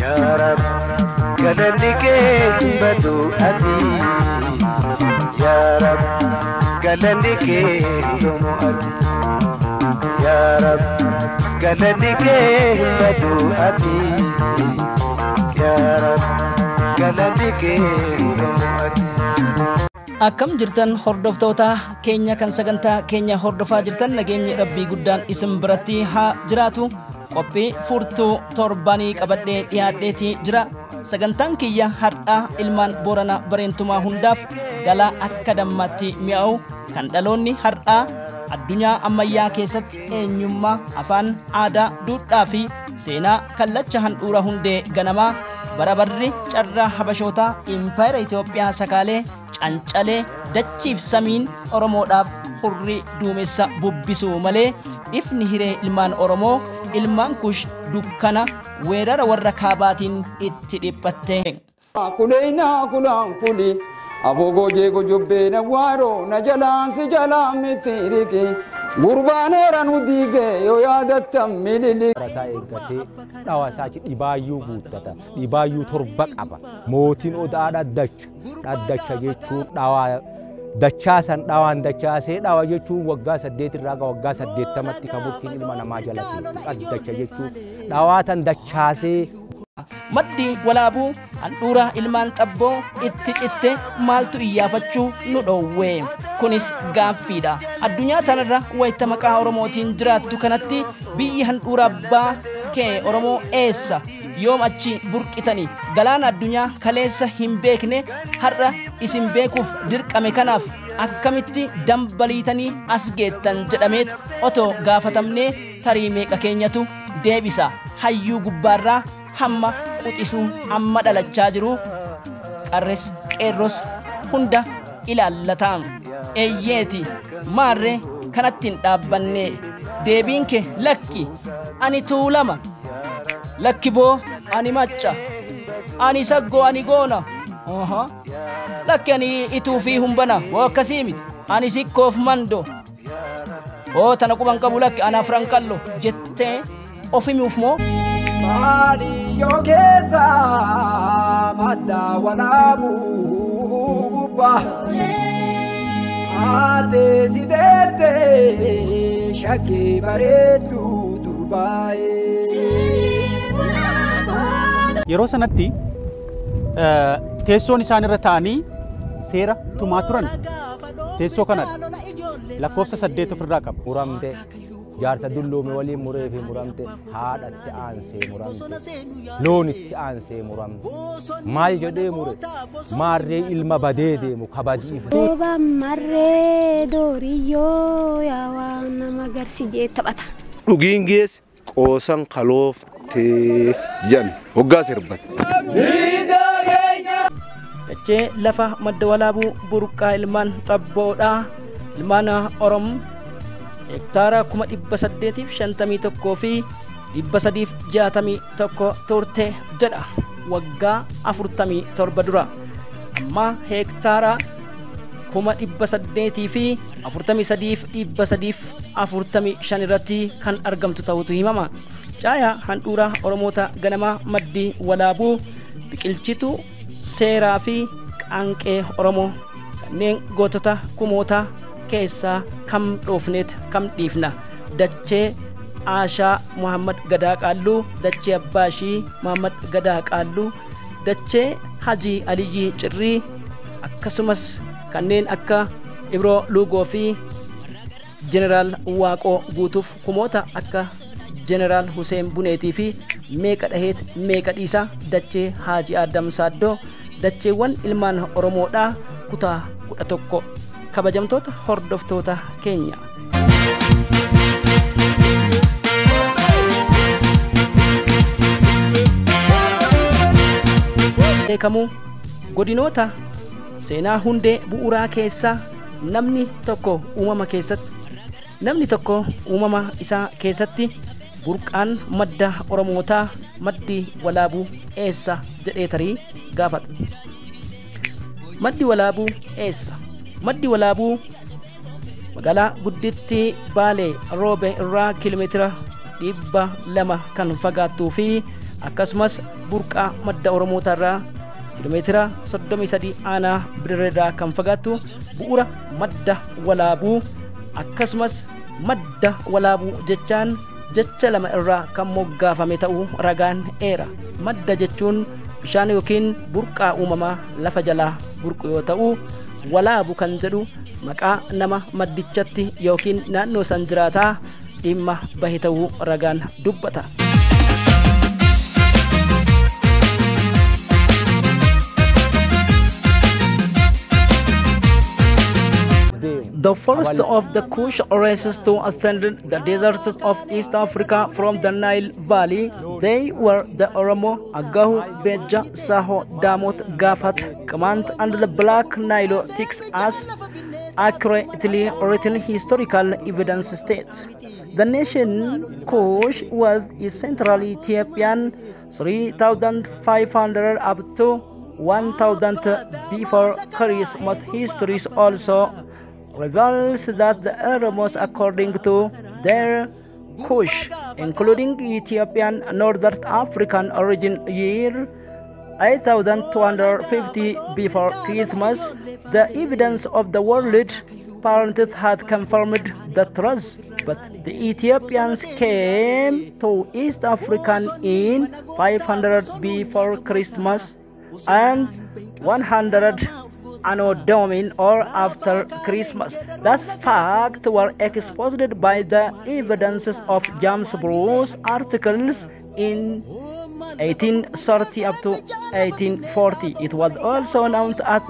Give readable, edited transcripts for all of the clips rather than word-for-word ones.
Yaa Rab galanni kee hin badu ati. Yaa Rab galanni kee hin dhumu ati. Yaa Rab galanni kee hin badu ati. Yaa Rab galanni kee hin dhumu ati. Akkam jirtan hordoftoota keenya kan sagantaa keenya hordofaa jirtan, nageenyi Rabbii guddaan isin biratti haa jiraatu. Qophii furtuu torbanii qabadhee dhiyaadheetii jira. Sagantaan kiyya har'aa ilmaan Booranaa bareentumaa hundaaf galaa akka dammaatti mi'aawu kan dhaloonni har'aa addunyaa ammayyaa keessatti eenyummaa, afaan, aadaa, duudhaa fi seenaa kallacha handhuura hundee ganamaa bara barri carraa habashootaa impaayera Itoophiyaa sakaalee cancalee dachiif samiin Oromoodhaaf hurrii duumessa bubbisuu malee ifni hiree ilmaan Oromoo ilmaan Kush dukkana weerara warra kaabaatiin itti dhiphatte. Kuleenaa kulaan kuli afoo jeego jobbee na waaroo na jalaan si jalaan miti riqi gurbaaneera nu diige yoo yaadattan milili. Isaa eeggatee dhawa isaa achi dhibaayyuu guuttata. Dhibaayyuu 7 qaba. Mootiin odaa dhaddacha. Dhaddacha jechuun dhawaa dachaasan dhawaan dachaasee dhawa jechuun waggaa 8 irraa gara waggaa 80tti kan murtiin ilma namaa jala teessu. Dhaddacha jechuun dhawaa tan dachaasee. Maddi walaabuu handhuura ilmaan xabboo itti citte maaltu iyyaafachuu nu dhoowwe? Kunis gaaffiidha. Addunyaa tanarra wayita maqaa Oromootiin jiraattu kanatti biyyi handhuura abbaa kee Oromoo eessa? Yoom achi burqitani? Galaana addunyaa kaleessa hin beekne har'a isin beekuuf dirqame kanaaf akkamitti dambaliitanii as geettan jedhameet otoo gaafatamnee tarii meeqa keenyatu deebisa? Hayyuu gubbaarraa hamma quxisuu amma dhalachaa jiru qarres qeerros hunda ilaallata. Eeyyeeti maarree kanatti hin dhaabbanne. Deebiin kee lakki ani Tuulama, lakki boo ani Macca, ani Saggoo, ani Goona, lakki ani Ituu fi Humbana, hoo akkasii miti ani Sikkoof Mando, hoo tana quban qabu lakki ana Afran Qallo jettee of himuuf moo? Maaliyyoo keessa madda walaabuu gubbaa haatee si deettee shakkii bareedduu durbaa'ee. Yeroo sanatti teessoon isaan irra taa'anii seera tumaa turan teessoo kanadha. Lakkoofsa 8 ofirraa qaba. Muramte jaarsa dulloome waliin muree fi muramte haadhatti aansee muramte loonitti aansee muramte maal jedhee mure maarree ilma badee deemu kabadiif. Rooba marree dooriyyoo yaa waan nama garsi jee taphata. Dhugiin geesse qoosan kalooftee jedhan hoggaa sirban. Dachee lafa madda walaabuu burqaa ilmaan xabboodhaa ilmaan Oromoo hektaara 851,361 turte jedha waggaa 47 dura. Amma hektaara 843,345 irratti kan argamtu ta'utu himama. Caayaa handhuura Oromoota ganamaa maddi walaabuu biqilchituu seeraa fi qaanqee Oromoo kanneen gootota kumoota keessaa kam dhoofneet kam dhiifna. Dachee Aashaa Muhammad Gadaa Qaalluu, dachee Abbaashii Muhammad Gadaa Qaalluu, dachee Hajii Aliyyii Cirrii, akkasumas kanneen akka Ibroo Luugoo fi Jeneraal Waaqoo Guutuuf kumoota akka Jeneraal Huseen Buneetii fi meeqa dhaheet meeqa dhiisaa dachee Haajii Adam Saaddoo, dacheewwan ilmaan Oromoodhaa kutaa 11. Kabajamtoota hordoftoota keenya. Beekamuu godinoota seenaa hundee bu'uuraa keessaa namni tokko uumama keessatti namni tokko uumama isaa keessatti burqaan madda Oromootaa maddi walaabuu eessa jedhee tarii gaafata. Maddi walaabuu eessa? Maddi walaabuu magaalaa gudditti Baalee Roobe irraa kiiloomeetira 200 kan fagaattuu fi Akkasumas burqaa madda Oromootarraa kiiloomeetira 33 aanaa Bidirreerraa kan fagaattu bu'uura Madda Walaabuu. Akkasumas Madda Walaabuu jechaan jecha lama irraa kan moggaafame ta'uu ragaan eera. Madda jechuun bishaan yookiin burqaa uumamaa lafa jalaa burqu yoo ta'u, walaabu kan jedhu maqaa nama maddichatti yookiin naannoo san jiraataa dhimma bahe ta'uu ragaan dubbata. The first of the Kush races to ascend the deserts of East Africa from the Nile Valley, they were the Oromo, Agahu, Beja, Saho, Damot, Gafat, Command, and the Black Nilotics, as accurately written historical evidence states. The nation Kush was a central Ethiopian 3500 up to 1000 before Christmas. History also reveals that the Oromos, according to their Kush, including Ethiopian Northern African origin year 8250 before Christmas, the evidence of the world parent had confirmed the truth, but the Ethiopians came to East African in 500 before Christmas and 100 Anno Domini or after Christmas. Thus fact were exposed by the evidences of James Bruce articles in 1830 up to 1840. It was also known as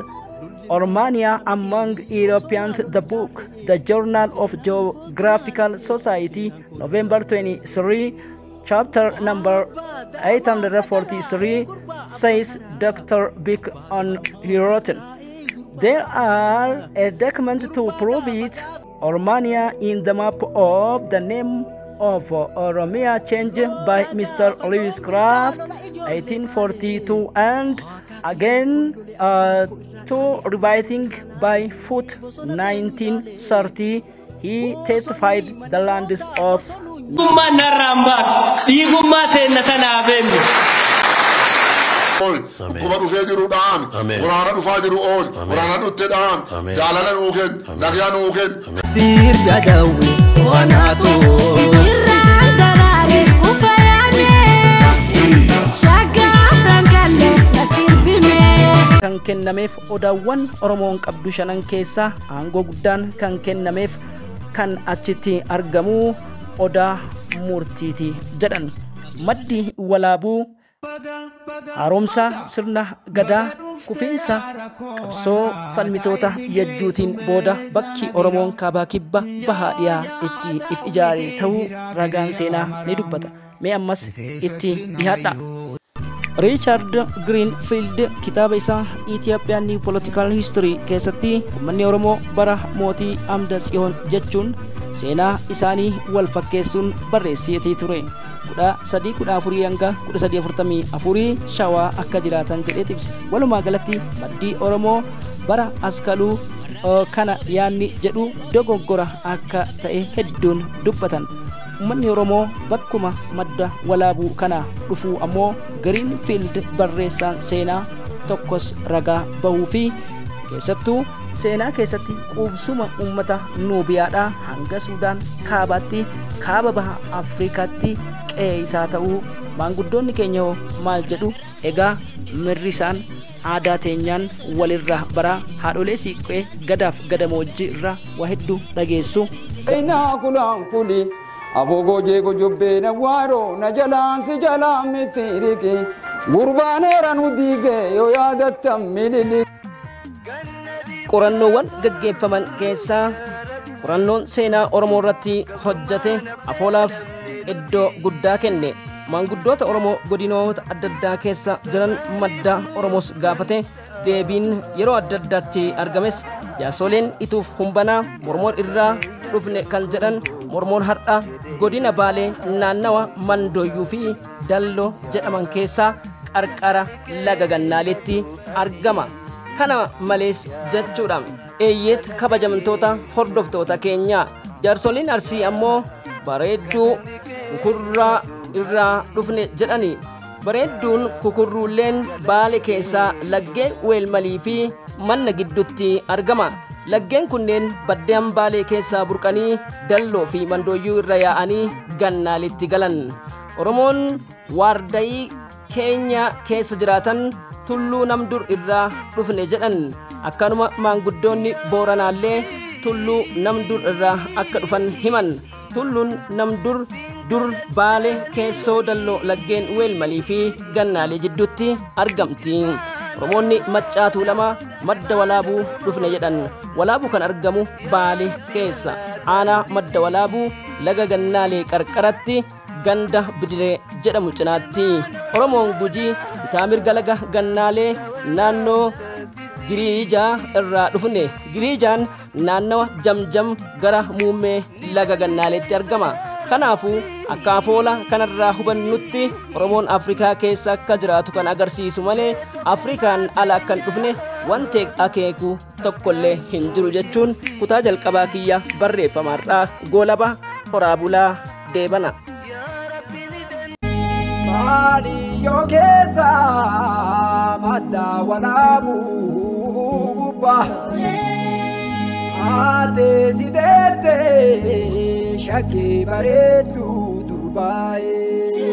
Oromania among Europeans. The book, The Journal of Geographical Society, November 23, chapter number 843, says Dr. Bick on written. There are a document to prove it. Oromania in the map of the name of Oromia changed by Mr. Lewis Kraft, 1842, and again to revising by Foot, 1930. He testified the lands of Dhiigummaa narraan baatu, dhiigummaa teenna tanaaf eenyu. Ooli, dhukkuba dhufee jiru dhaan, waraana dhufaa jiru ooli, waraana dhutte dhaan, jaalala nuu kenni, nagaa nuu kenni. Sirga dawe wanaatu. Irraan daraare kufa yaade shaggaa frankalle na sirbime. Kan kennameef odaawwan Oromoon qabdu shanan keessaa aangoo guddaan kan kennameef kan achitti argamu Odaa Murtiiti jedhan. Maddi Walaabuu haaromsa sirna gadaa, kufiinsa qabsoo falmitoota Yajjuutiin booda bakki Oromoon kaabaa, kibba, bahaa, dhiyaa itti if ijaare ta'uu ragaan seenaa ni dubbata. Mee ammas itti dhiyaadha. Richard Greenfield kitaaba isaa Ethiopian New Political History keessatti uummanni Oromoo bara mootii Amda Tsiyoon jechuun seenaa isaanii wal fakkeessuun barreesseetii ture. 1314 hanga 1344 Shawaa akka jiraatan jedhee ibsa. Walumaa galatti maddii Oromoo bara Askaluu kana yaanni jedhu dogoggora akka ta'e hedduun dubbatan. Uummanni Oromoo bakkuma Madda Walaabuu kana dhufuu ammoo Greenfield barreessaan seenaa tokkos ragaa bahuu fi keessattuu seenaa keessatti quubsuma uummata Nuubiyaadhaa hanga Suudaan kaabaatti, kaaba baha Afrikaatti qe'ee isaa ta'uu maanguddoonni keenya hoo maal jedhu? Egaa mirri isaan aadaa teenyaan walirraa baraa, haadholee siiqqee gadaaf gadamoojjii irraa waa hedduu dhageessu. Inaa kulaan kuli afoo jeego jubbee na waaroo na jalaan si jalaan miti riqi gurbaaneera nu diige yoo yaadattan milili. Qorannoowwan gaggeeffaman keessaa qorannoon seenaa Oromoo irratti hojjete afoolaaf iddoo guddaa kenne. Maanguddoota Oromoo godinoota adda addaa keessa jiran madda Oromoos gaafate. Deebiin yeroo adda addaatti argames jaarsoleen Ituuf Humbanaa Mormoon irraa dhufne kan jedhan, Mormoon har'a godina Baalee naannawa Mandooyyuu fi Dalloo jedhaman keessaa qarqara laga Gannaaleetti argama. Kana malees jechuudha. Eeyyeet, kabajamtoota hordoftoota keenya, jaarsoliin Arsii ammoo Bareedduu Ukurraa irraa dhufne jedhani. Bareedduun kukurruulleen Baale keessaa laggeen Weelmalii fi Manna gidduutti argama. Laggeen kunneen baddeen Baalee keessaa burqanii Dalloo fi Mandooyyuu irra yaa'anii Gannaalitti galan. Oromoon Waardayii Keenya keessa jiraatan tulluu namdur irraa dhufne jedhan. Akkanuma maanguddoonni Booranaallee tulluu namdur irraa akka dhufan himan. Tulluun namdur dur Baale keessoo Dalloo laggeen Weelmalii fi Gannaalee jidduutti argamti. Oromoonni Maccaa Tuulamaa Madda Walaabuu dhufne jedhan. Walaabuu kan argamu Baale keessa. Aanaa Madda Walaabuu laga Gannaalee qarqaratti ganda Bidiree jedhamu cinaatti. Oromoon Gujii bitaa mirga laga Gannaalee naannoo Giriijaa irraa dhufne. Giriijaan naannawa Jamjam gara muummee laga Gannaaleetti argama. Kanaafuu akka afoola kanarraa hubannutti Oromoon Afrikaa keessa akka jiraatu kan agarsiisu malee Afrikaan ala akka hin dhufne wanti akeeku tokkollee hin jiru jechuun kutaa jalqabaa kiyya barreeffamaarraa goolaba. Horaa bulaa deebana. Maaliyyoo keessa madda walaabuu gubbaa. Haatee si deettee shakkii bareedduu durbaa'ee.